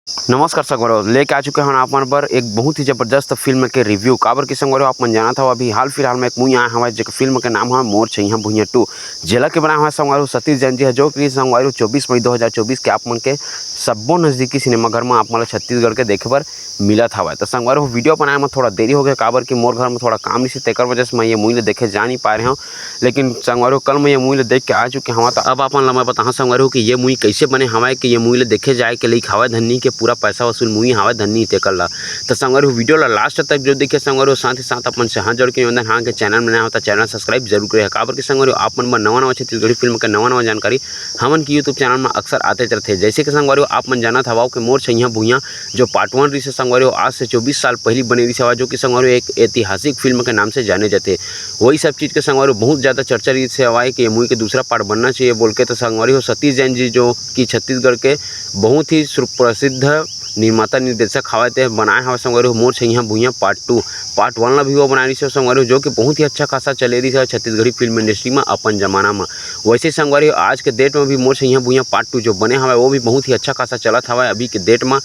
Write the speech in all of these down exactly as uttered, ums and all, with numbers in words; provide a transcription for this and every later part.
नमस्कार संगवारी हो, लेके आ चुके हन आप मन बर एक बहुत ही जबरदस्त फिल्म के रिव्यू। काबर कि संगवारी हो, आप मन जानत हव, अभी हाल फिलहाल में एक मूवी आया हवय, जेकर फिल्म के नाम हवय मोर छइहां भुइयां टू, जेला के बनाए हवय संगवारी हो सतीश जैन जी ह, जो कि संगवारी हो चौबीस मई दो हज़ार चौबीस के आप मन के सब्बो नजदीकी सिनेमाघर में आप मन ला छत्तीसगढ़ के देखे बर मिलत हवय। तो संगवारी हो, वीडियो बनाए में थोड़ा देरी हो गया, काबर कि मोर घर में थोड़ा काम रहिस, तेकर वजह से मैं ये मूवी ला देखे जा नहीं पाए रहे हूँ। लेकिन संगवारी हो, कल मैं ये मूवी ला देख के आ चुके हवं, तो अब आप मन ला मैं बताहूँ संगवारी हो कि ये मूवी कैसे बने हवय, कि ये मूवी ला देखे जाए के लायक हवय धन्नी के पूरा पैसा वसूल मूवी हवय धन्नी तेकर ला। तो संगवारी हो, वीडियो ला लास्ट तक जो देखे संगवारी हो, साथ ही साथ अपन से हाथ जोड़ के निवेदन, हाँ के चैनल में नया होता, चैनल सब्सक्राइब जरूर करे, काबर कि संगवारी हो, आप मन बर नवा नवा छत्तीसगढ़ी फिल्म के नवा नवा जानकारी हमन के यूट्यूब चैनल में अक्सर आते रहते। जैसे कि संगवारी हो, आप मन जानत हवव कि मोर छइहां भुइयां जो पार्ट वन रहिस हे संगवारी हो, आज से चौबीस साल पहली बने रहिस हवय, जो कि संगवारी हो एक ऐतिहासिक फिल्म के नाम से जाने जाते। वही सब चीज़ के संगवारी हो बहुत ज़्यादा चर्चा रहिस हवय कि ये मूवी के दूसरा पार्ट बनना चाहिए बोल के। तो संगवारी हो, सतीश जैन जी जो कि छत्तीसगढ़ के बहुत ही सुप्रसिद्ध निर्माता निर्देशक हवय, ते बनाए हवय संगवारी हो मोर छइहां भुइयां पार्ट टू। पार्ट वन ला भी वो बनाए रहिस हे संगवारी हो, जो कि बहुत ही अच्छा खासा चले रहिस हे छत्तीसगढ़ी फिल्म इंडस्ट्री में अपन जमाना में। वैसे संगवारी हो, आज के डेट में भी मोर छइहां भुइयां पार्ट टू जो बने हवय, वो भी बहुत ही अच्छा खासा चलत हवय अभी के डेट में।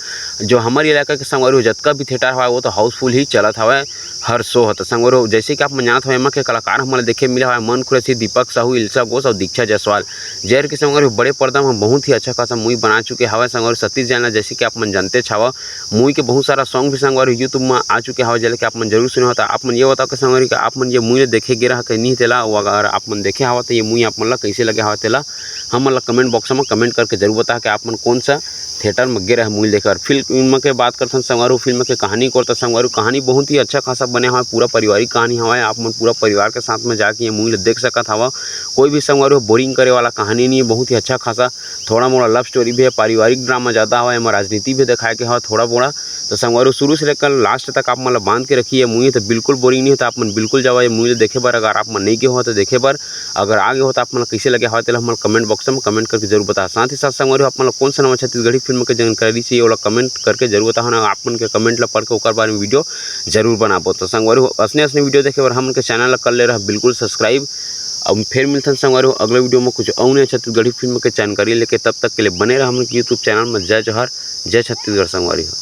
जो हमर इलाका के संगवारी हो जतका भी थिएटर हवय, वो तो हाउसफुल ही चलत हवय हर शो ह। तो संगवारी हो, जैसे कि आप मन जानत हवय, एमा के कलाकार हमन ला देखे मिले हवय मन खुरसी, दीपक साहू, इल्सा घोष और दीक्षा जायसवाल। जेकर के संगवारी हो बड़े पर्दा में बहुत ही अच्छा खासा मूवी बना चुके हवय संगवारी हो सतीश जैन ला, जैसे कि आप मन जानते हवय। मूवी के बहुत सारा सॉन्ग भी संगवारी हो यूट्यूब में आ चुके हवय, जेला कि आप मन जरूर सुने हो। तो आप मन ये बताओ कि संगवारी हो, आप मन ये मूवी ला देखे गे रहा कि नहीं तेला, अउ अगर आप मन देखे हवय तो ये मूवी आप मन ला कैसे लगे हवय तेला हमन ला कमेंट बॉक्स में कमेंट करके जरूर बताओ कि आप मन कौन सा थिएटर में गे रहे मूवी देखे। और फिल्म के बात करथन संगवारी हो, फिल्म के कहानी को, तो संगवारी हो कहानी बहुत ही अच्छा खासा बने हवय, पूरा पारिवारिक कहानी हवय। आप मन पूरा परिवार के साथ में जाके ये मूवी ला देख सकत हवय। कोई भी संगवारी हो बोरिंग करे वाला कहानी नहीं है, बहुत ही अच्छा खासा थोड़ा मोड़ा लव स्टोरी भी है, पारिवारिक ड्रामा ज़्यादा हवय, एमा राजनीति भी दिखाए के हवय थोड़ा मोड़ा। तो संगवारी हो, शुरू से लेकर लास्ट तक आप मन ला बांध के रखही ये मूवी, तो बिल्कुल बोरिंग नहीं होता। आप मन बिल्कुल जावा ये मूवी ला देखे बर, अगर आप मन नहीं गे हो तो देखे बर, अगर आ गे हो तो आप मन ला कैसे लगे हवय तेला हमन कमेंट बॉक्स में कमेंट करके जरूर बताओ। साथ ही साथ संगवारी हो, आप मन ला कौन सा नवा छत्तीसगढ़ी फिल्म के जानकारी चाहिए, ओला कमेंट करके जरूर बताओ ना, आप मन के कमेंट ला पढ़ के ओकर बारे में वीडियो जरूर बनाबो। तो संगवारी हो, असने असने वीडियो देखे बर हमन के चैनल ला कर ले रहा बिल्कुल सब्सक्राइब। अब फिर मिलथन संगवारी हो अगले वीडियो में कुछ अउ नया छत्तीसगढ़ी फिल्म के जानकारी लेके। तब तक के लिए बने रहा हमन के यूट्यूब चैनल में। जय जोहार, जय छत्तीसगढ़ संगवारी हो।